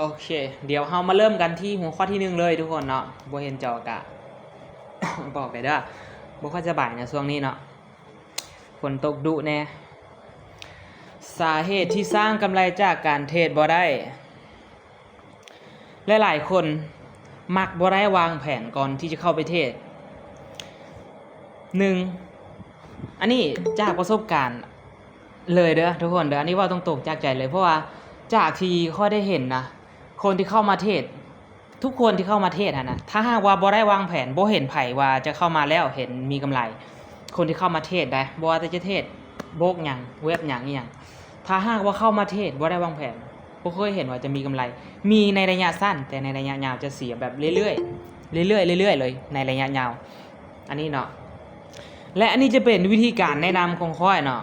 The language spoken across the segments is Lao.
ໂອເຄ ດຽວເຮົາມາເລີ່ມກັນທີ່ຫົວຂໍ້ທີໜຶ່ງເລີຍທຸກຄົນເນາະ. ບໍ່ເຫັນຈໍກະ ບອກໄດ້ເດີ ບໍ່ຄ່ອຍສະບາຍນະຊ່ວງນີ້ເນາະ ຝົນຕົກດຸແດ່. ສາເຫດທີ່ສ້າງກຳໄລຈາກການເທຣດບໍ່ໄດ້. ຫຼາຍໆຄົນມັກບໍ່ໄດ້ວາງແຜນກ່ອນທີ່ຈະເຂົ້າໄປເທຣດ. ໜຶ່ງ ອັນນີ້ຈາກປະສົບການເລີຍເດີທຸກຄົນເດີ ອັນນີ້ເວົ້າຕົງໆຈາກໃຈເລີຍ ເພາະວ່າຈາກທີ່ຂ້ອຍໄດ້ເຫັນນະ ຄົນທີ່ເຂົ້າມາເທຣດ ທຸກຄົນທີ່ເຂົ້າມາເທຣດຫັ້ນນະ ຖ້າຫາກວ່າບໍ່ໄດ້ວາງແຜນ ບໍ່ເຫັນໃຜວ່າຈະເຂົ້າມາແລ້ວເຫັນມີກຳໄລ ຄົນທີ່ເຂົ້າມາເທຣດໄດ໋ ບໍ່ວ່າແຕ່ຈະເທຣດບລັອກຫຍັງ ເວັບຫຍັງອີ່ຫຍັງ ຖ້າຫາກວ່າເຂົ້າມາເທຣດບໍ່ໄດ້ວາງແຜນ ບໍ່ເຄີຍເຫັນວ່າຈະມີກຳໄລ ມີໃນໄລຍະສັ້ນ ແຕ່ໃນໄລຍະຍາວຈະເສຍແບບເລື້ອຍໆ ເລື້ອຍໆ ເລື້ອຍໆເລີຍໃນໄລຍະຍາວ ອັນນີ້ເນາະ. ແລະ ອັນນີ້ຈະເປັນວິທີການແນະນຳຂອງຂ້ອຍເນາະ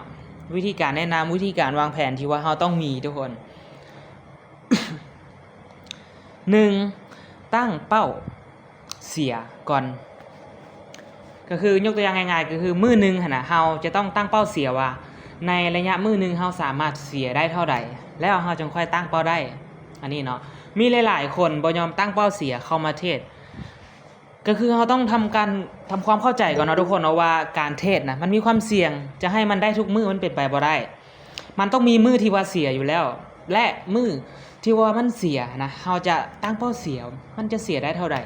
ວິທີການແນະນຳ ວິທີການວາງແຜນທີ່ວ່າເຮົາຕ້ອງມີທຸກຄົນ. ໜຶ່ງ ຕັ້ງເປົ້າເສຍກ່ອນ ກໍຄືຍົກຕົວຢ່າງງ່າຍໆ ກໍຄືມື້ໜຶ່ງຫັ້ນນະ ເຮົາຈະຕ້ອງຕັ້ງເປົ້າເສຍວ່າ ໃນໄລຍະມື້ໜຶ່ງເຮົາສາມາດເສຍໄດ້ເທົ່າໃດ ແລ້ວເຮົາຈຶ່ງຄ່ອຍຕັ້ງເປົ້າໄດ້ ອັນນີ້ເນາະ. ມີຫຼາຍໆຄົນບໍ່ຍອມຕັ້ງເປົ້າເສຍເຂົ້າມາເທຣດ ກໍຄືເຮົາຕ້ອງທຳການ ທຳຄວາມເຂົ້າໃຈກ່ອນເນາະທຸກຄົນເນາະ ວ່າການເທຣດນະ ມັນມີຄວາມສ່ຽງ ຈະໃຫ້ມັນໄດ້ທຸກມື້ມັນເປັນໄປບໍ່ໄດ້. ມັນຕ້ອງມີມື້ທີ່ວ່າເສຍຢູ່ແລ້ວ ແລະ ມື້ທີ່ວ່າມັນເສຍນະ ເຮົາຈະຕັ້ງເປົ້າເສຍ ມັນຈະເສຍໄດ້ເທົ່າໃດ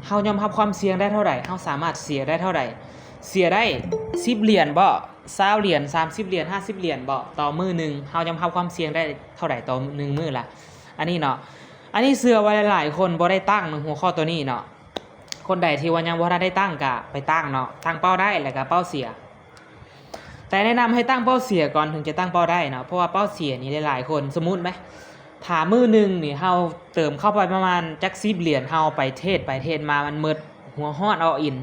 ເຮົາຍອມຮັບຄວາມສ່ຽງໄດ້ເທົ່າໃດ ເຮົາສາມາດເສຍໄດ້ເທົ່າໃດ ເສຍໄດ້ສິບຫຼຽນບໍ ຊາວຫຼຽນ ສາມສິບຫຼຽນ ຫ້າສິບຫຼຽນບໍ ຕໍ່ມື້ໜຶ່ງ ເຮົາຍອມຮັບຄວາມສ່ຽງໄດ້ເທົ່າໃດຕໍ່ໜຶ່ງມື້ລະ ອັນນີ້ເນາະ. ອັນນີ້ເຊື່ອວ່າຫຼາຍໆຄົນບໍ່ໄດ້ຕັ້ງໃນຫົວຂໍ້ໂຕນີ້ເນາະ ຄົນໃດທີ່ວ່າຍັງບໍ່ທັນໄດ້ຕັ້ງກະໄປຕັ້ງເນາະ ຕັ້ງເປົ້າໄດ້ ແລ້ວກະເປົ້າເສຍ ແຕ່ແນະນຳໃຫ້ຕັ້ງເປົ້າເສຍກ່ອນເຖິງຈະຕັ້ງເປົ້າໄດ້ເນາະ ເພາະວ່າເປົ້າເສຍນີ້ຫຼາຍໆຄົນ ສົມມຸດໄໝ ຖ້າມື້ໜຶ່ງນີ້ເຮົາເຕີມເຂົ້າໄປປະມານຈັກສິບຫຼຽນ ເຮົາໄປເທຣດໄປເທຣດມາ ມັນໝົດ ຫົວຮ້ອນ all in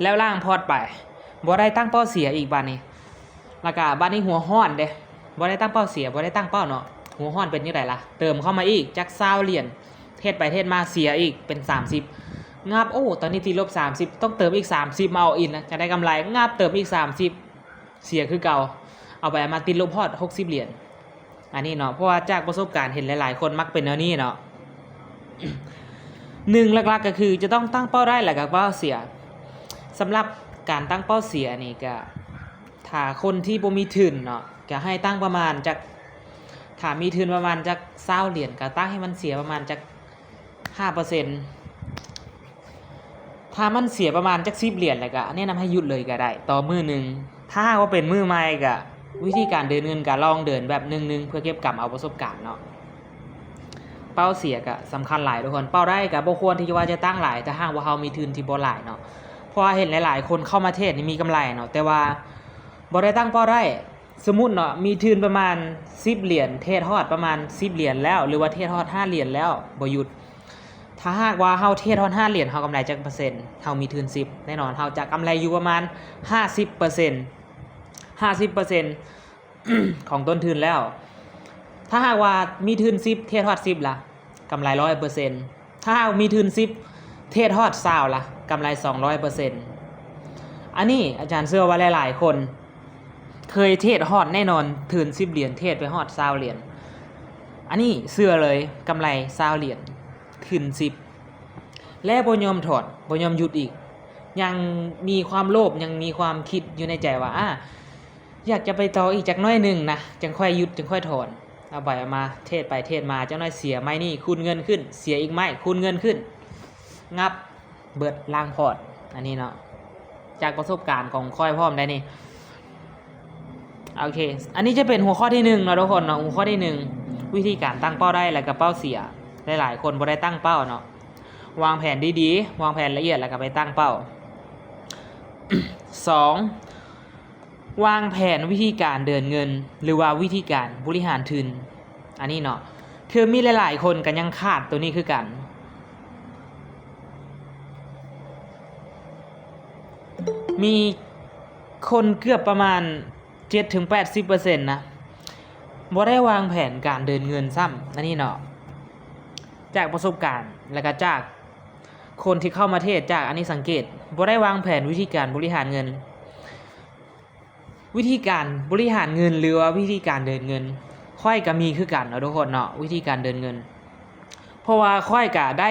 ແລ້ວລ້າງພອດໄປ ບໍ່ໄດ້ຕັ້ງເປົ້າເສຍອີກບາດນີ້ ແລ້ວກະບາດນີ້ຫົວຮ້ອນເດ້ ບໍ່ໄດ້ຕັ້ງເປົ້າເສຍ ບໍ່ໄດ້ຕັ້ງເປົ້າເນາະ ຫົວຮ້ອນເປັນຈັ່ງໃດລະ ເຕີມເຂົ້າມາອີກຈັກຊາວຫຼຽນ ເທຣດໄປເທຣດມາເສຍອີກເປັນສາມສິບ ງັບ ໂອ້ ຕອນນີ້ຕິດລົບສາມສິບ ຕ້ອງເຕີມອີກສາມສິບມາ all in ນະ ຈະໄດ້ກຳໄລ ງັບ ເຕີມອີກສາມສິບ ເສຍຄືເກົ່າ ເອົາໄປເອົາມາຕິດລົບຮອດຫົກສິບຫຼຽນ ອັນນີ້ເນາະ ເພາະວ່າຈາກປະສົບການເຫັນຫຼາຍໆຄົນມັກເປັນແນວນີ້ເນາະ. ໜຶ່ງ ຫຼັກໆກໍຄືຈະຕ້ອງຕັ້ງເປົ້າໄດ້ ແລ້ວກໍເປົ້າເສຍ. ສຳລັບການຕັ້ງເປົ້າເສຍນີ້ກໍ ຖ້າຄົນທີ່ບໍ່ມີທຶນເນາະ ກໍໃຫ້ຕັ້ງປະມານຈັກ ຖ້າມີທຶນປະມານຈັກຊາວຫຼຽນ ກໍຕັ້ງໃຫ້ມັນເສຍປະມານຈັກຫ້າເປີເຊັນ ຖ້າມັນເສຍປະມານຈັກສິບຫຼຽນ ແລ້ວກະແນະນຳໃຫ້ຢຸດເລີຍກະໄດ້ ຕໍ່ມື້ໜຶ່ງ. ຖ້າຫາກວ່າເປັນມືໃໝ່ກະ ວິທີການເດີນເງິນກະລອງເດີນແບບໜຶ່ງໆ ເພື່ອເກັບກຳເອົາປະສົບການເນາະ. ເປົ້າເສຍກະສຳຄັນຫຼາຍທຸກຄົນ ເປົ້າໄດ້ກະບໍ່ຄວນທີ່ວ່າຈະຕັ້ງຫຼາຍ ຖ້າຫາກວ່າເຮົາມີທຶນທີ່ບໍ່ຫຼາຍເນາະ ເພາະວ່າເຫັນຫຼາຍໆຄົນເຂົ້າມາເທຣດນີ້ມີກຳໄລເນາະ ແຕ່ວ່າບໍ່ໄດ້ຕັ້ງເປົ້າໄດ້. ສົມມຸດເນາະ ມີທຶນປະມານສິບຫຼຽນ ເທຣດຮອດປະມານສິບຫຼຽນແລ້ວ ຫຼືວ່າເທຣດຮອດຫ້າຫຼຽນແລ້ວ ບໍ່ຢຸດ. ຖ້າຫາກວ່າເຮົາເທຣດຮອດຫ້າຫຼຽນ ເຮົາກຳໄລຈັກເປີເຊັນ? ເຮົາມີທຶນສິບ ແນ່ນອນເຮົາຈະກຳໄລຢູ່ປະມານຫ້າສິບເປີເຊັນ ຫ້າສິບເປີເຊັນຂອງຕົ້ນທຶນແລ້ວ. ຖ້າຫາກວ່າມີທຶນສິບ ເທຣດຮອດສິບລະ ກຳໄລຮ້ອຍເປີເຊັນ. ຖ້າຫາກມີທຶນສິບ ເທຣດຮອດຊາວລະ ກຳໄລສອງຮ້ອຍເປີເຊັນ. ອັນນີ້ອາຈານເຊື່ອວ່າຫຼາຍໆຄົນເຄີຍເທຣດຮອດແນ່ນອນ ທຶນສິບຫຼຽນ ເທຣດໄປຮອດຊາວຫຼຽນ. ອັນນີ້ເຊື່ອເລີຍ ກຳໄລຊາວຫຼຽນ ທຶນສິບ ແລະ ບໍ່ຍອມຖອນ ບໍ່ຍອມຢຸດອີກ ຍັງມີຄວາມໂລບ ຍັງມີຄວາມຄິດຢູ່ໃນໃຈວ່າ ອາ ຢາກຈະໄປຕໍ່ອີກຈັກໜ້ອຍໜຶ່ງນະ ຈັ່ງຄ່ອຍຢຸດ ຈັ່ງຄ່ອຍຖອນ. ເອົາໄປເອົາມາ ເທຣດໄປເທຣດມາ ຈັກໜ້ອຍເສຍໄມ້ນີ້ ຄູນເງິນຂຶ້ນ ເສຍອີກໄມ້ ຄູນເງິນຂຶ້ນ ງັບ ເບິດ ລ້າງພອດ. ອັນນີ້ເນາະ ຈາກປະສົບການຂອງຂ້ອຍພ້ອມໄດ໋ນີ້. ໂອເຄ ອັນນີ້ຈະເປັນຫົວຂໍ້ທີໜຶ່ງເນາະທຸກຄົນເນາະ. ຫົວຂໍ້ທີໜຶ່ງ ວິທີການຕັ້ງເປົ້າໄດ້ ແລະກະເປົ້າເສຍ. ຫຼາຍໆຄົນບໍ່ໄດ້ຕັ້ງເປົ້າເນາະ ວາງແຜນດີໆ ວາງແຜນລະອຽດ ແລ້ວກະໄປຕັ້ງເປົ້າ. ສອງ ວາງແຜນວິທີການເດີນເງິນ ຫຼືວ່າວິທີການບໍລິຫານທຶນ. ອັນນີ້ເນາະ ຄືມີຫຼາຍໆຄົນກໍຍັງຂາດໂຕນີ້ຄືກັນ. ມີຄົນເກືອບປະມານເຈັດເຖິງແປດສິບເປີເຊັນນະ ບໍ່ໄດ້ວາງແຜນການເດີນເງິນຊ້ຳ. ອັນນີ້ເນາະ ຈາກປະສົບການ ແລ້ວກໍຈາກຄົນທີ່ເຂົ້າມາເທຣດ ຈາກອັນນີ້ສັງເກດ ບໍ່ໄດ້ວາງແຜນວິທີການບໍລິຫານເງິນ. ວິທີການບໍລິຫານເງິນ ຫຼືວ່າວິທີການເດີນເງິນ ຂ້ອຍກໍມີຄືກັນເນາະທຸກຄົນເນາະ ວິທີການເດີນເງິນ. ເພາະວ່າຂ້ອຍກະໄດ້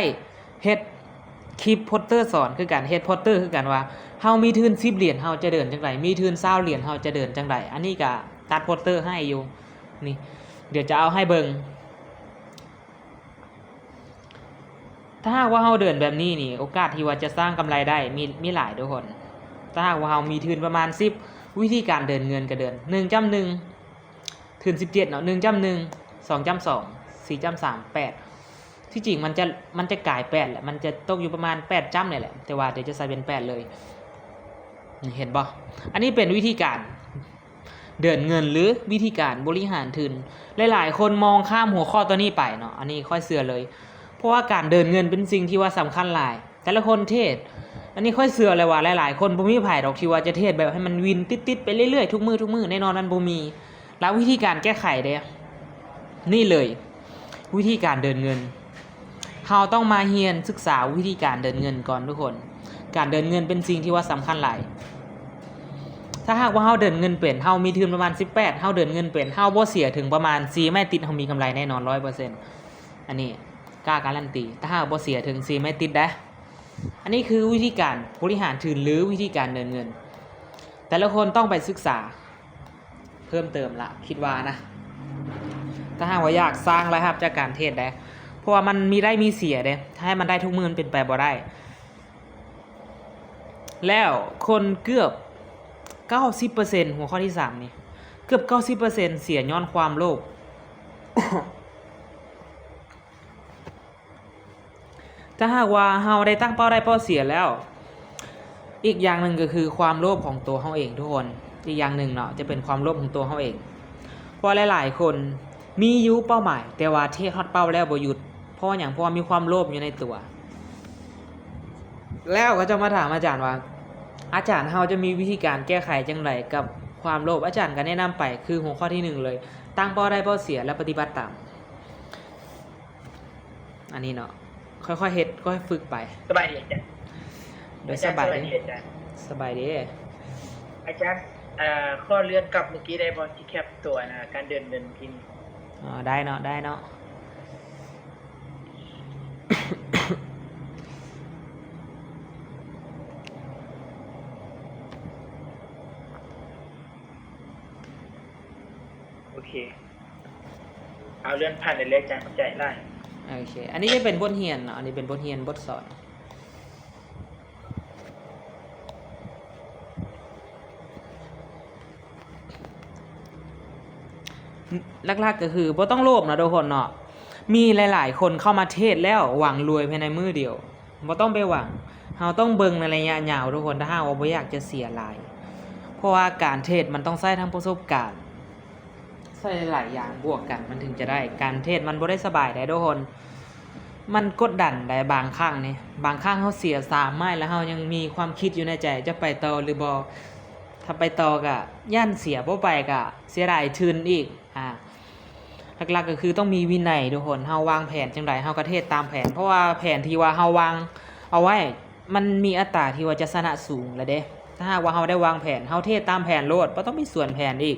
ເຮັດຄລິບໂປສເຕີສອນຄືກັນ, ເຮັດໂປສເຕີຄືກັນວ່າ ເຮົາມີທຶນສິບຫຼຽນ ເຮົາຈະເດີນຈັ່ງໃດ, ມີທຶນຊາວຫຼຽນ ເຮົາຈະເດີນຈັ່ງໃດ. ອັນນີ້ກະຕັດໂປສເຕີໃຫ້ຢູ່ ນີ້ ດຽວຈະເອົາໃຫ້ເບິ່ງ. ຖ້າຫາກວ່າເຮົາເດີນແບບນີ້ນີ້ ໂອກາດທີ່ວ່າຈະສ້າງກຳໄລໄດ້ມີ ມີຫຼາຍທຸກຄົນ. ຖ້າຫາກວ່າເຮົາມີທຶນປະມານສິບ ວິທີການເດີນເງິນກະເດີນ ໜຶ່ງຈ້ຳໜຶ່ງ ທຶນສິບເຈັດເນາະ ໜຶ່ງຈ້ຳໜຶ່ງ ສອງຈ້ຳສອງ ສີ່ຈ້ຳສາມ ແປດ ທີ່ຈິງມັນຈະ ມັນຈະກາຍແປດແຫຼະ ມັນຈະຕົກຢູ່ປະມານແປດຈ້ຳນີ້ແຫຼະ ແຕ່ວ່າດຽວຈະໃສ່ເປັນແປດເລີຍ ນີ້ເຫັນບໍ່? ອັນນີ້ເປັນວິທີການເດີນເງິນ ຫຼື ວິທີການບໍລິຫານທຶນ. ຫຼາຍໆຄົນມອງຂ້າມຫົວຂໍ້ຕົວນີ້ໄປເນາະ ອັນນີ້ຂ້ອຍເຊື່ອເລີຍ ເພາະວ່າການເດີນເງິນເປັນສິ່ງທີ່ວ່າສຳຄັນຫຼາຍ. ແຕ່ລະຄົນເທຣດ ອັນນີ້ຂ້ອຍເຊື່ອເລີຍວ່າຫຼາຍໆຄົນບໍ່ມີໃຜດອກທີ່ວ່າຈະເທຣດແບບໃຫ້ມັນວິນຕິດໆໄປເລື້ອຍໆ ທຸກມື້ໆ ແນ່ນອນມັນບໍ່ມີ. ແລ້ວວິທີການແກ້ໄຂເດ້ ນີ້ເລີຍ ວິທີການເດີນເງິນ. ເຮົາຕ້ອງມາຮຽນສຶກສາວິທີການເດີນເງິນກ່ອນທຸກຄົນ. ການເດີນເງິນເປັນສິ່ງທີ່ວ່າສຳຄັນຫຼາຍ. ຖ້າຫາກວ່າເຮົາເດີນເງິນເປັນ ເຮົາມີທຶນປະມານສິບແປດ ເຮົາເດີນເງິນເປັນ ເຮົາບໍ່ເສຍເຖິງປະມານສີ່ໄມ້ຕິດ ເຮົາມີກຳໄລແນ່ນອນຮ້ອຍເປີເຊັນ. ອັນນີ້ກ້າກາລັນຕີ ຖ້າຫາກບໍ່ເສຍເຖິງສີ່ໄມ້ຕິດເດ້. ອັນນີ້ຄືວິທີການບໍລິຫານທຶນ ຫຼື ວິທີການເດີນເງິນ. ແຕ່ລະຄົນຕ້ອງໄປສຶກສາເພີ່ມເຕີມລະ ຄິດວ່ານະ ຖ້າຫາກວ່າຢາກສ້າງລາຍຮັບຈາກການເທຣດເດ້ ເພາະວ່າມັນມີໄດ້ມີເສຍເດ້ ຖ້າໃຫ້ມັນໄດ້ທຸກມື້ມັນເປັນໄປບໍ່ໄດ້. ແລ້ວຄົນເກືອບເກົ້າສິບເປີເຊັນ ຫົວຂໍ້ທີສາມນີ້ ເກືອບເກົ້າສິບເປີເຊັນເສຍຍ້ອນຄວາມໂລບ. ຖ້າຫາກວ່າເຮົາໄດ້ຕັ້ງເປົ້າໄດ້ເປົ້າເສຍແລ້ວ ອີກຢ່າງໜຶ່ງກໍຄືຄວາມໂລບຂອງຕົວເຮົາເອງທຸກຄົນ. ອີກຢ່າງໜຶ່ງເນາະ ຈະເປັນຄວາມໂລບຂອງຕົວເຮົາເອງ. ເພາະວ່າຫຼາຍໆຄົນມີຢູ່ເປົ້າໝາຍ ແຕ່ວ່າເທດຮອດເປົ້າແລ້ວບໍ່ຢຸດ. ເພາະວ່າຫຍັງ? ເພາະວ່າມີຄວາມໂລບຢູ່ໃນຕົວ. ແລ້ວເຂົາເຈົ້າມາຖາມອາຈານວ່າ ອາຈານ ເຮົາຈະມີວິທີການແກ້ໄຂຈັ່ງໃດກັບຄວາມໂລບ? ອາຈານກໍແນະນຳໄປ ຄືຫົວຂໍ້ທີໜຶ່ງເລີຍ ຕັ້ງເປົ້າໄດ້ເປົ້າເສຍ ແລະ ປະຕິບັດຕາມ. ອັນນີ້ເນາະ ຄ່ອຍໆເຮັດ ຄ່ອຍຝຶກໄປ. ສະບາຍດີອາຈານ. ໂດຍ ອາຈານ ສະບາຍດີ ສະບາຍດີອາຈານ. ສະບາຍດີ. ອາຈານ ເອີ ຂໍເລື່ອນກັບມື້ກີ້ໄດ້ບໍ່? ທີ່ແຄບຕົວນະ ການເດີນເງິນທີ່ນີ້. ອໍ ໄດ້ເນາະ ໄດ້ເນາະ. ໂອເຄ ເອົາເລື່ອນຜ່ານໄດ້ເລີຍ ອາຈານ ຂອບໃຈຫຼາຍ. ໂອເຄ ອັນນີ້ຈະເປັນບົດຮຽນເນາະ ອັນນີ້ເປັນບົດຮຽນບົດສອນ. ຫຼັກໆກໍຄືບໍ່ຕ້ອງໂລບເນາະທຸກຄົນເນາະ. ມີຫຼາຍໆຄົນເຂົ້າມາເທຣດແລ້ວຫວັງລວຍພາຍໃນມື້ດຽວ. ບໍ່ຕ້ອງໄປຫວັງ. ເຮົາຕ້ອງເບິ່ງໃນໄລຍະຍາວທຸກຄົນ ຖ້າຫາກວ່າບໍ່ຢາກຈະເສຍຫຼາຍ. ເພາະວ່າການເທຣດມັນຕ້ອງໃຊ້ທັງປະສົບການ ໃຊ້ຫຼາຍໆຢ່າງບວກກັນມັນເຖິງຈະໄດ້. ການເທຣດມັນບໍ່ໄດ້ສະບາຍໃດ໋ທຸກຄົນ. ມັນກົດດັນໃດ໋ບາງຄັ້ງນີ້. ບາງຄັ້ງເຮົາເສຍສາມໄມ້ແລ້ວເຮົາຍັງມີຄວາມຄິດຢູ່ໃນໃຈ ຈະໄປຕໍ່ຫຼືບໍ່? ຖ້າໄປຕໍ່ກະຢ້ານເສຍ, ບໍ່ໄປກະເສຍດາຍທຶນອີກ. ອາ ຫຼັກໆກໍຄືຕ້ອງມີວິໄນທຸກຄົນ. ເຮົາວາງແຜນຈັ່ງໃດ ເຮົາກໍເທຣດຕາມແຜນ. ເພາະວ່າແຜນທີ່ວ່າເຮົາວາງເອົາໄວ້ ມັນມີອັດຕາທີ່ວ່າຈະຊະນະສູງແລ້ວເດ້. ຖ້າຫາກວ່າເຮົາໄດ້ວາງແຜນ ເຮົາເທຣດຕາມແຜນໂລດ ບໍ່ຕ້ອງໄປສວນແຜນອີກ.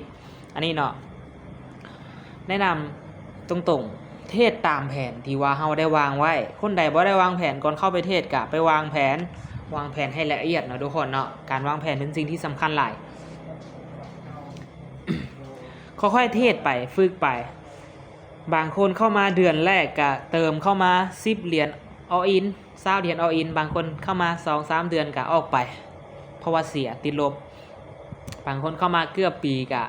ອັນນີ້ເນາະ ແນະນຳຕົງໆ ເທຣດຕາມແຜນທີ່ວ່າເຮົາໄດ້ວາງໄວ້. ຄົນໃດບໍ່ໄດ້ວາງແຜນ ກ່ອນເຂົ້າໄປເທຣດກະໄປວາງແຜນ, ວາງແຜນໃຫ້ລະອຽດເນາະທຸກຄົນເນາະ. ການວາງແຜນເປັນສິ່ງທີ່ສຳຄັນຫຼາຍ. ຄ່ອຍໆເທຣດໄປ, ຝຶກໄປ. ບາງຄົນເຂົ້າມາເດືອນແລກກະເຕີມເຂົ້າມາສິບຫຼຽນ all in, ຊາວຫຼຽນ all in. ບາງຄົນເຂົ້າມາສອງສາມເດືອນກະອອກໄປ ເພາະວ່າເສຍ, ຕິດລົບ. ບາງຄົນເຂົ້າມາເກືອບປີກະ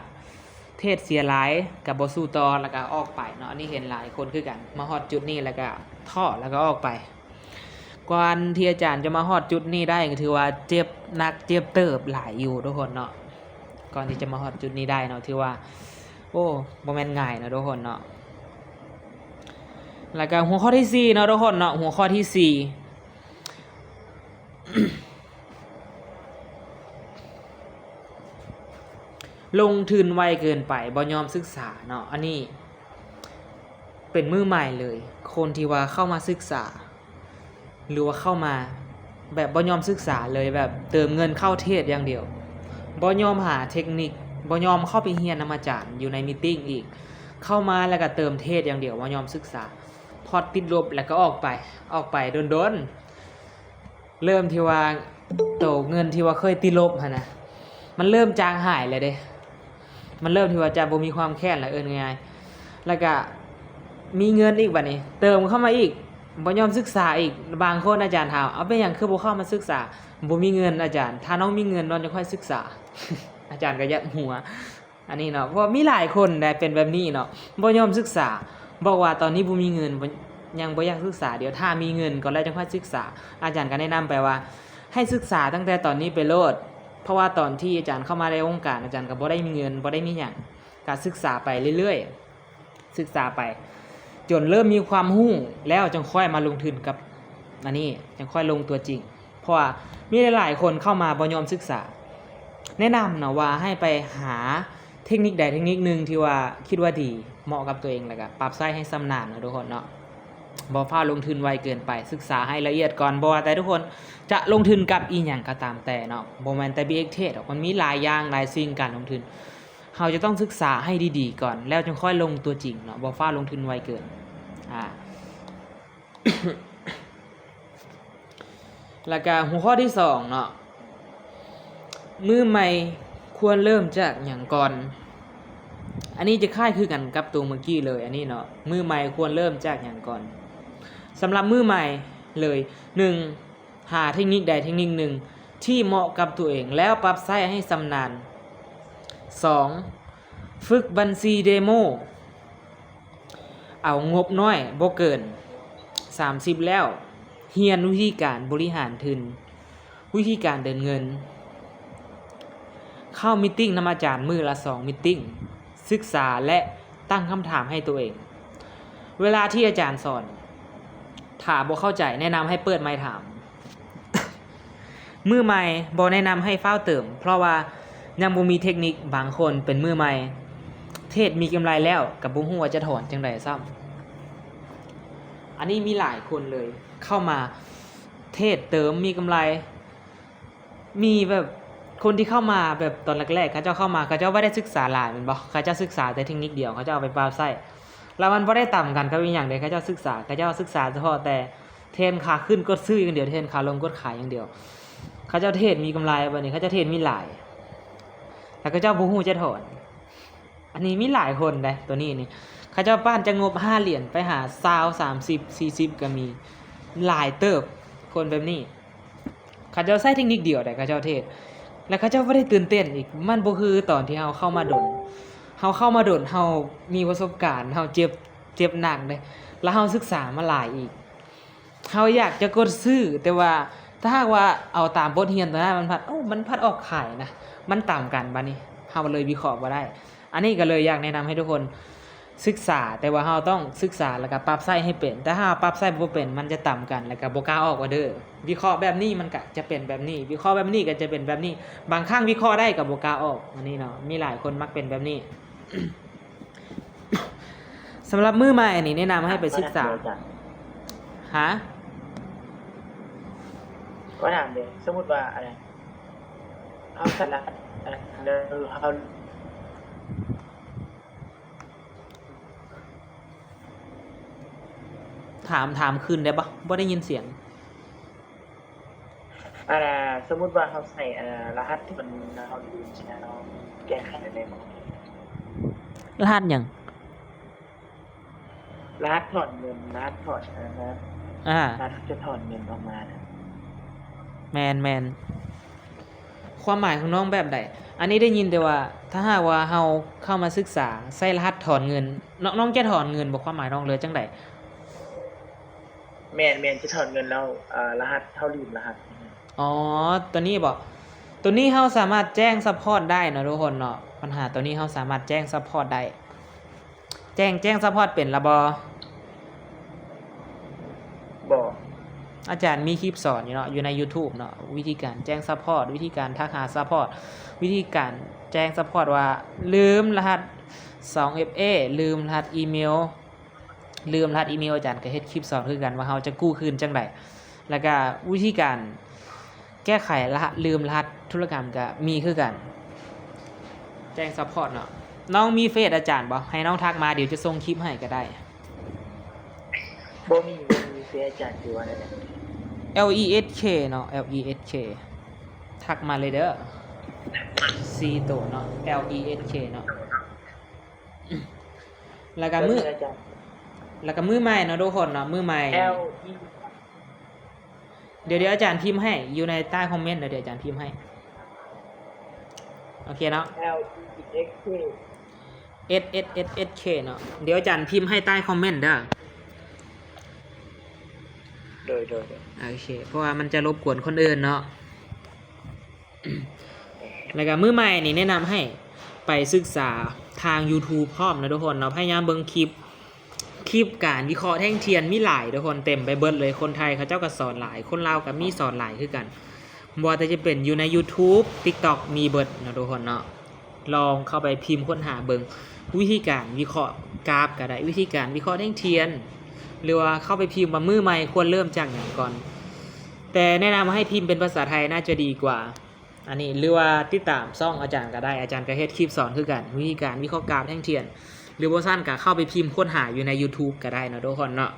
ເທຣດເສຍຫຼາຍ ກະບໍ່ສູ້ຕໍ່ ແລ້ວກະອອກໄປເນາະ. ອັນນີ້ເຫັນຫຼາຍຄົນຄືກັນ ມາຮອດຈຸດນີ້ແລ້ວກະທໍ້ ແລ້ວກະອອກໄປ. ກ່ອນທີ່ອາຈານຈະມາຮອດຈຸດນີ້ໄດ້ ກໍຖືວ່າເຈັບໜັກເຈັບເຕີບຫຼາຍຢູ່ທຸກຄົນເນາະ. ກ່ອນທີ່ຈະມາຮອດຈຸດນີ້ໄດ້ເນາະ ຖືວ່າ ໂອ້ ບໍ່ແມ່ນງ່າຍເນາະທຸກຄົນເນາະ. ແລ້ວກໍຫົວຂໍ້ທີສີ່ເນາະທຸກຄົນເນາະ, ຫົວຂໍ້ທີສີ່ ລົງທຶນໄວເກີນໄປ ບໍ່ຍອມສຶກສາເນາະ. ອັນນີ້ເປັນມືໃໝ່ເລີຍ ຄົນທີ່ວ່າເຂົ້າມາສຶກສາ ຫຼືວ່າເຂົ້າມາແບບບໍ່ຍອມສຶກສາເລີຍ ແບບເຕີມເງິນເຂົ້າເທຣດຢ່າງດຽວ ບໍ່ຍອມຫາເທັກນິກ ບໍ່ຍອມເຂົ້າໄປຮຽນນຳອາຈານຢູ່ໃນມີຕິງອີກ ເຂົ້າມາແລ້ວກໍເຕີມເທຣດຢ່າງດຽວ ບໍ່ຍອມສຶກສາ. ພອດຕິດລົບ ແລ້ວກໍອອກໄປ ອອກໄປດົນໆ ເລີ່ມທີ່ວ່າໂຕເງິນທີ່ວ່າເຄີຍຕິດລົບຫັ້ນນະ ມັນເລີ່ມຈາງຫາຍແລ້ວເດ້ ມັນເລີ່ມທີ່ວ່າຈະບໍ່ມີຄວາມແຄ້ນແລ້ວ ເອີ້ນງ່າຍໆ ແລ້ວກະມີເງິນອີກ ບາດນີ້ເຕີມເຂົ້າມາອີກ ບໍ່ຍອມສຶກສາອີກ. ບາງຄົນອາຈານຖາມ ເອົາ ເປັນຫຍັງຄືບໍ່ເຂົ້າມາສຶກສາ? ບໍ່ມີເງິນອາຈານ ຖ້ານ້ອງມີເງິນນ້ອງຈະຄ່ອຍສຶກສາ. ອາຈານກໍຢາກຫົວ ອັນນີ້ເນາະ ເພາະວ່າມີຫຼາຍຄົນໄດ໋ເປັນແບບນີ້ເນາະ ບໍ່ຍອມສຶກສາ ບອກວ່າຕອນນີ້ບໍ່ມີເງິນ ບໍ່ ຍັງບໍ່ຢາກສຶກສາ ດຽວຖ້າມີເງິນກ່ອນແລ້ວຈັ່ງຄ່ອຍສຶກສາ. ອາຈານກໍແນະນຳໄປວ່າ ໃຫ້ສຶກສາຕັ້ງແຕ່ຕອນນີ້ໄປໂລດ ເພາະວ່າຕອນທີ່ອາຈານເຂົ້າມາໃນວົງການ ອາຈານກໍບໍ່ໄດ້ມີເງິນ ບໍ່ໄດ້ມີຫຍັງ ກໍສຶກສາໄປເລື້ອຍໆ ສຶກສາໄປຈົນເລີ່ມມີຄວາມຮູ້ແລ້ວ ຈັ່ງຄ່ອຍມາລົງທຶນກັບອັນນີ້ ຈັ່ງຄ່ອຍລົງຕົວຈິງ. ເພາະວ່າມີຫຼາຍໆຄົນເຂົ້າມາບໍ່ຍອມສຶກສາ. ແນະນຳເນາະວ່າໃຫ້ໄປຫາເທັກນິກໃດເທັກນິກໜຶ່ງທີ່ວ່າຄິດວ່າດີ ເໝາະກັບຕົວເອງ ແລ້ວກໍປັບໃຊ້ໃຫ້ຊຳນານເນາະທຸກຄົນເນາະ. ບໍ່ຟ້າວລົງທຶນໄວເກີນໄປ ສຶກສາໃຫ້ລະອຽດກ່ອນ. ບໍ່ວ່າແຕ່ທຸກຄົນຈະລົງທຶນກັບອີ່ຫຍັງກໍຕາມແຕ່ເນາະ ບໍ່ແມ່ນແຕ່ບີເອັກເທຣດດອກ ມັນມີຫຼາຍຢ່າງຫຼາຍສິ່ງການລົງທຶນ. ເຮົາຈະຕ້ອງສຶກສາໃຫ້ດີໆກ່ອນ ແລ້ວຈຶ່ງຄ່ອຍລົງຕົວຈິງເນາະ ບໍ່ຟ້າວລົງທຶນໄວເກີນ. ອ່າ ແລ້ວກະຫົວຂໍ້ທີສອງເນາະ ມືໃໝ່ຄວນເລີ່ມຈາກຫຍັງກ່ອນ? ອັນນີ້ຈະຄ້າຍຄືກັນກັບຕົວເມື່ອກີ້ເລີຍ ອັນນີ້ເນາະ ມືໃໝ່ຄວນເລີ່ມຈາກຫຍັງກ່ອນ? ສຳລັບມືໃໝ່ເລີຍ ໜຶ່ງ ຫາເທັກນິກໃດເທັກນິກໜຶ່ງທີ່ເໝາະກັບຕົວເອງ ແລ້ວປັບໃຊ້ໃຫ້ຊຳນານ. ສອງ ຝຶກບັນຊີເດໂມ ເອົາງົບໜ້ອຍບໍ່ເກີນສາມສິບ ແລ້ວຮຽນວິທີການບໍລິຫານທຶນ ວິທີການເດີນເງິນ. ເຂົ້າມີດຕິ້ງນຳອາຈານມື້ລະສອງມີດຕິ້ງ ສຶກສາ ແລະ ຕັ້ງຄຳຖາມໃຫ້ຕົວເອງ. ເວລາທີ່ອາຈານສອນ ຖ້າບໍ່ເຂົ້າໃຈ ແນະນຳໃຫ້ເປີດໄມຖາມ. ມືໃໝ່ບໍ່ແນະນຳໃຫ້ຟ້າວເຕີມ ເພາະວ່າຍັງບໍ່ມີເທັກນິກ. ບາງຄົນເປັນມືໃໝ່ ເທຣດມີກຳໄລແລ້ວ ກໍບໍ່ຮູ້ວ່າຈະຖອນຈັ່ງໃດຊ້ຳ. ອັນນີ້ມີຫຼາຍຄົນເລີຍ ເຂົ້າມາເທຣດເຕີມມີກຳໄລ ມີແບບຄົນທີ່ເຂົ້າມາແບບຕອນແລກໆ ເຂົາເຈົ້າເຂົ້າມາ ເຂົາເຈົ້າບໍ່ໄດ້ສຶກສາຫຼາຍແມ່ນບໍ່? ເຂົາເຈົ້າສຶກສາແຕ່ເທັກນິກດຽວ ເຂົາເຈົ້າເອົາໄປປັບໃຊ້ ແລ້ວມັນບໍ່ໄດ້ຕຳກັນກັບອີ່ຫຍັງເດ້. ເຂົາເຈົ້າສຶກສາ ເຂົາເຈົ້າສຶກສາສະເພາະແຕ່ເທຣນຂາຂຶ້ນກົດຊື້ຢ່າງດຽວ ເທຣນຂາລົງກົດຂາຍຢ່າງດຽວ. ເຂົາເຈົ້າເທຣດມີກຳໄລ ບາດນີ້ເຂົາເຈົ້າເທຣດມີຫຼາຍ ແລ້ວເຂົາເຈົ້າບໍ່ຮູ້ຈະຖອນ. ອັນນີ້ມີຫຼາຍຄົນເດ້ ຕົວນີ້ນີ້ ເຂົາເຈົ້າປານຈາກງົບຫ້າຫຼຽນໄປຫາຊາວ ສາມສິບ ສີ່ສິບ ກໍມີ ຫຼາຍເຕີບ ຄົນແບບນີ້. ເຂົາເຈົ້າໃຊ້ເທັກນິກດຽວໃດ ເຂົາເຈົ້າເທຣດ ແລ້ວເຂົາເຈົ້າບໍ່ໄດ້ຕື່ນເຕັ້ນອີກ. ມັນບໍ່ຄືຕອນທີ່ເຮົາເຂົ້າມາດົນ ເຮົາເຂົ້າມາດົນ ເຮົາມີປະສົບການ ເຮົາເຈັບ ເຈັບໜັກເດ້ ແລ້ວເຮົາສຶກສາມາຫຼາຍອີກ. ເຮົາຢາກຈະກົດຊື້ ແຕ່ວ່າຖ້າຫາກວ່າເອົາຕາມບົດຮຽນຕົວນັ້ນ ມັນພັດ ໂອ້ ມັນພັດອອກຂາຍນະ ມັນຕຳກັນ. ບາດນີ້ເຮົາເລີຍວິເຄາະບໍ່ໄດ້. ອັນນີ້ກໍເລີຍຢາກແນະນຳໃຫ້ທຸກຄົນສຶກສາ ແຕ່ວ່າເຮົາຕ້ອງສຶກສາ ແລ້ວກໍປັບໃຊ້ໃຫ້ເປັນ. ຖ້າຫາກປັບໃຊ້ບໍ່ເປັນ ມັນຈະຕຳກັນ ແລ້ວກໍບໍ່ກ້າອອກອອເດີ. ວິເຄາະແບບນີ້ ມັນກໍຈະເປັນແບບນີ້ ວິເຄາະແບບນີ້ ກໍຈະເປັນແບບນີ້. ບາງຄັ້ງວິເຄາະໄດ້ກໍບໍ່ກ້າອອກ. ອັນນີ້ເນາະ ມີຫຼາຍຄົນມັກເປັນແບບນີ້. ສຳລັບມືໃໝ່ນີ້ ແນະນຳໃຫ້ໄປສຶກສາ. ຮະ? ຂໍຖາມເດ້ ສົມມຸດວ່າ ອັນ ເຮົາສາມາດ ເຮົາ ຖາມ ຖາມຄືນໄດ້ບໍ່? ບໍ່ໄດ້ຍິນສຽງ. ອັນ ສົມມຸດວ່າເຮົາໃສ່ ອັນ ລະຫັດທີ່ມັນ ເຮົາລືມຊີ້ນະ ເຮົາແກ້ໄຂໄດ້ບໍ່? ລະຫັດຫຍັງ? ລະຫັດຖອນເງິນ ລະຫັດຖອນ ອາ ອາ ລະຫັດຈະຖອນເງິນອອກມານະ. ແມ່ນໆ. ຄວາມໝາຍຂອງນ້ອງແບບໃດ? ອັນນີ້ໄດ້ຍິນແຕ່ວ່າ ຖ້າຫາກວ່າເຮົາເຂົ້າມາສຶກສາ ໃສ່ລະຫັດຖອນເງິນ ນ້ອງ ນ້ອງຈະຖອນເງິນບໍ່? ຄວາມໝາຍນ້ອງເລີຍຈັ່ງໃດ? ແມ່ນໆ ຈະຖອນເງິນແລ້ວ ອາ ລະຫັດ ເຮົາລືມລະຫັດ. ອໍ ຕົວນີ້ບໍ? ຕົວນີ້ເຮົາສາມາດແຈ້ງຊັບພອດໄດ້ເນາະທຸກຄົນເນາະ. ບັນຫາຕົວນີ້ເຮົາສາມາດແຈ້ງຊັບພອດໄດ້. ແຈ້ງ ແຈ້ງຊັບພອດເປັນລະບໍ່? ບໍ່. ອາຈານມີຄລິບສອນຢູ່ເນາະ ຢູ່ໃນຢູທູບເນາະ ວິທີການແຈ້ງຊັບພອດ ວິທີການທັກຫາຊັບພອດ ວິທີການແຈ້ງຊັບພອດວ່າລືມລະຫັດສອງເອັຟເອ ລືມລະຫັດອີເມວ ລືມລະຫັດອີເມວ. ອາຈານກໍເຮັດຄລິບສອນຄືກັນວ່າເຮົາຈະກູ້ຄືນຈັ່ງໃດ ແລ້ວກໍວິທີການ ແກ້ໄຂລະຫັດ ລືມລະຫັດທຸລະກຳກະມີຄືກັນ. ແຈ້ງຊັບພອດເນາະ. ນ້ອງມີເຟສອາຈານບໍ່? ໃຫ້ນ້ອງທັກມາ ດຽວຈະສົ່ງຄລິບໃຫ້ກະໄດ້. ບໍ່ມີ ບໍ່ມີ ເຟສອາຈານຊື່ວ່າແນວໃດ? ແອລອີເອສເຄເນາະ ແອລອີເອສເຄ ທັກມາເລີຍເດີ ສີ່ໂຕເນາະ ແອລອີເອສເຄເນາະ ແລ້ວກະມື ອາຈານ ແລ້ວກະມືໃໝ່ເນາະທຸກຄົນເນາະ ມືໃໝ່ ແອລອີ ດຽວ ດຽວອາຈານພິມໃຫ້ຢູ່ໃນໃຕ້ຄອມເມັນເດີ ດຽວອາຈານພິມໃຫ້ ໂອເຄເນາະ ແອລອີເອັສເຄ ເອັສເອັສເອັສເອັສເຄເນາະ ດຽວອາຈານພິມໃຫ້ໃຕ້ຄອມເມັນເດີ ໂດຍ ໂດຍ ໂດຍ ໂອເຄ ເພາະວ່າມັນຈະລົບກວນຄົນອື່ນເນາະ ແລ້ວກະມືໃໝ່ນີ້ແນະນຳໃຫ້ໄປສຶກສາທາງຢູທູບພ້ອມເນາະທຸກຄົນເນາະ ພະຍາຍາມເບິ່ງຄລິບ ຄລິບການວິເຄາະແທ່ງທຽນມີຫຼາຍທຸກຄົນ ເຕັມໄປເບິດເລີຍ ຄົນໄທເຂົາເຈົ້າກໍສອນຫຼາຍ ຄົນລາວກໍມີສອນຫຼາຍຄືກັນ ບໍ່ວ່າແຕ່ຈະເປັນຢູ່ໃນຢູທູບ ຕິກຕັອກ ມີເບິດເນາະທຸກຄົນເນາະ ລອງເຂົ້າໄປພິມຄົ້ນຫາເບິ່ງ ວິທີການວິເຄາະກາບກໍໄດ້ ວິທີການວິເຄາະແທ່ງທຽນ ຫຼືວ່າເຂົ້າໄປພິມວ່າມື້ໃໝ່ຄວນເລີ່ມຈາກຫຍັງກ່ອນ ແຕ່ແນະນຳໃຫ້ພິມເປັນພາສາໄທໜ້າຈະດີກວ່າ ອັນນີ້ ຫຼືວ່າຕິດຕາມຊ່ອງອາຈານກໍໄດ້ ອາຈານກໍເຮັດຄລິບສອນຄືກັນ ວິທີການວິເຄາະກາບແທ່ງທຽນ ຫຼືບໍ່ຊັ້ນກໍເຂົ້າໄປພິມຄົ້ນຫາຢູ່ໃນຢູທູບກໍໄດ້ເນາະທຸກຄົນເນາະ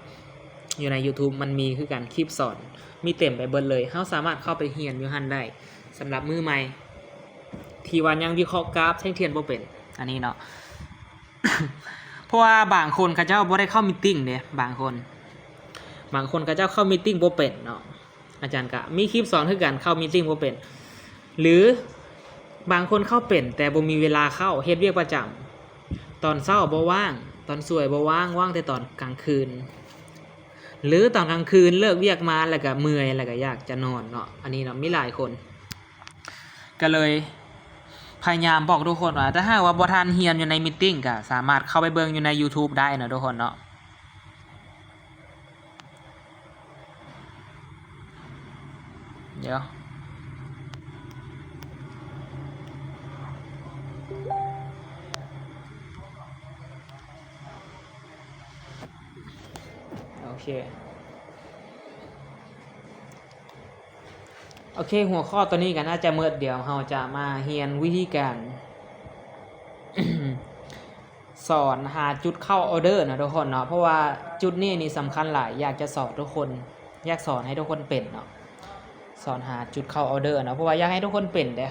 ຢູ່ໃນຢູທູບມັນມີຄືກັນ ຄລິບສອນມີເຕັມໄປເບິດເລີຍ ເຮົາສາມາດເຂົ້າໄປຮຽນຢູ່ຫັ້ນໄດ້ ສຳລັບມື້ໃໝ່ ທີ່ວ່າຍັງວິເຄາະກາບແທ່ງທຽນບໍ່ເປັນ ອັນນີ້ເນາະ ເພາະວ່າບາງຄົນເຂົາເຈົ້າບໍ່ໄດ້ເຂົ້າມີດຕິງເດ້ ບາງຄົນ ບາງຄົນເຂົາເຈົ້າເຂົ້າມີດຕິງບໍ່ເປັນເນາະ ອາຈານກະມີຄລິບສອນຄືກັນ ເຂົ້າມີດຕິງບໍ່ເປັນ ຫຼືບາງຄົນເຂົ້າເປັນແຕ່ບໍ່ມີເວລາເຂົ້າ ເຮັດວຽກປະຈຳ ຕອນເຊົ້າບໍ່ວ່າງ ຕອນສວຍບໍ່ວ່າງ ວ່າງແຕ່ຕອນກາງຄືນ ຫຼືຕອນກາງຄືນເລີກວຽກມາແລ້ວກະເມື່ອຍ ແລ້ວກະຢາກຈະນອນເນາະ ອັນນີ້ເນາະ ມີຫຼາຍຄົນ ກະເລີຍພະຍາຍາມບອກທຸກຄົນວ່າ ຖ້າຫາກວ່າບໍ່ທັນຮຽນຢູ່ໃນມີດຕິງ ກະສາມາດເຂົ້າໄປເບິ່ງຢູ່ໃນຢູທູບໄດ້ເນາະທຸກຄົນເນາະ. ດຽວ ໂອເຄ ໂອເຄ ຫົວຂໍ້ຕົວນີ້ກໍໜ້າຈະໝົດ ດຽວເຮົາຈະມາຮຽນວິທີການ ສອນຫາຈຸດເຂົ້າອໍເດີເນາະທຸກຄົນເນາະ ເພາະວ່າຈຸດນີ້ນີ້ສຳຄັນຫຼາຍ ຢາກຈະສອນທຸກຄົນ ຢາກສອນໃຫ້ທຸກຄົນເປັນເນາະ ສອນຫາຈຸດເຂົ້າອໍເດີເນາະ ເພາະວ່າຢາກໃຫ້ທຸກຄົນເປັນເດ້.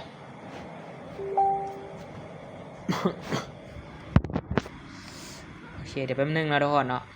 ໂອເຄ ດຽວແປັບໜຶ່ງເນາະທຸກຄົນເນາະ.